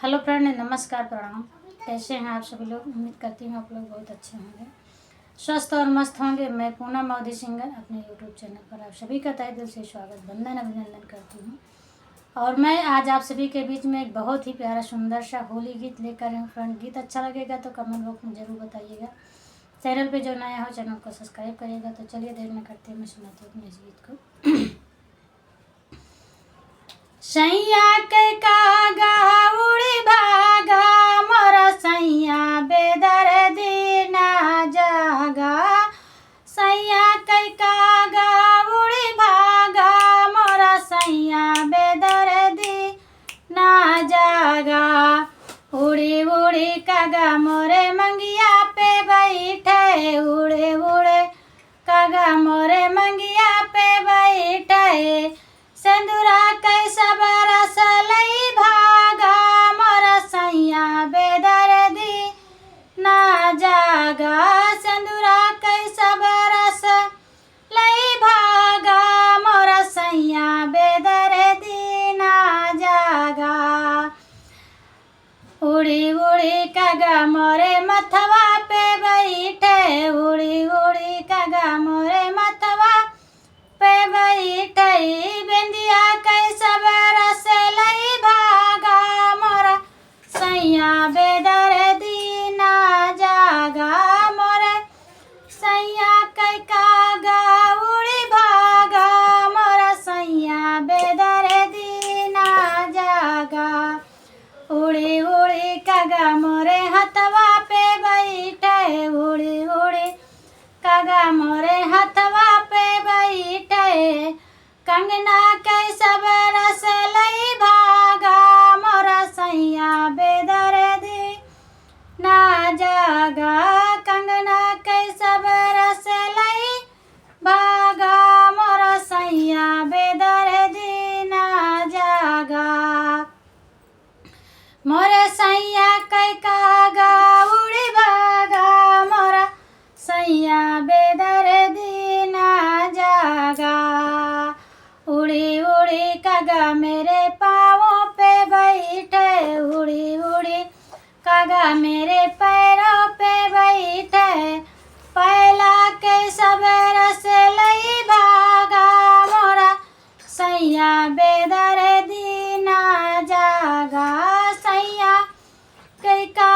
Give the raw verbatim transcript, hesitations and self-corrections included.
हेलो फ्रेंड, नमस्कार, प्रणाम। कैसे हैं आप सभी लोग? उम्मीद करती हूँ आप लोग बहुत अच्छे होंगे, स्वस्थ और मस्त होंगे। मैं पूनम अवधी सिंगर अपने यूट्यूब चैनल पर आप सभी का तहे दिल से स्वागत, वंदन, अभिनंदन करती हूँ। और मैं आज आप सभी के बीच में एक बहुत ही प्यारा सुंदर सा होली गीत लेकर आई हूँ। फ्रेंड, गीत अच्छा लगेगा तो कमेंट बॉक्स में ज़रूर बताइएगा। चैनल पे जो नया हो, चैनल को सब्सक्राइब करिएगा। तो चलिए देर न करते हुए सुनाती हूँ अपने इस गीत को। सैया के कागा उड़ी भागा, मोर सैया बेदर्दी ना जागा। सैया के कागा उड़ी भागा, मोर सैया बेदर्दी ना जागा। उड़ी उड़ी कागा मोरे मंगिया पे बैठे, उड़े उड़े कागा मोरे मंगिया पे बैठे। सेंदुरा के सब रस लई भागा, मोर सैया बेदर्दी ना जागा। सेंदुरा के सब रस लई भागा, मोर सैया बेदर्दी ना जागा। उड़ी उड़ी कागा मोरे मथवा पे बैठे, उड़ी उड़ी कागा मोरे मथवा पे बैठे। बेंदिया के सब रस लई भागा, मोर सैया बेदर्दी ना जागा। मोर सैया के कागा उड़ी भागा, मोर सैया बेदर्दी ना जागा। उड़ी उड़ी कागा मोरे हथवा पे बैठे, उड़ी उड़ी कागा मोरे हथवा पे बैठे। कंगना के सब रस लई भागा, मोर सैया बेदर्दी ना जागा। कंगना के सब रस लई भागा, मोर सैया बेदर्दी ना जागा। मोर सैया के कागा उड़ी भागा, मोर सैया बेदर्दी ना जागा। उड़ी उड़ी कागा मेरे पाँवों पे बैठे, उड़ी उड़ी कागा मेरे पैरों पे बैठे। पैला के सब रस लई भागा, मोर सैया बेदर्दी ना जागा। सैया के का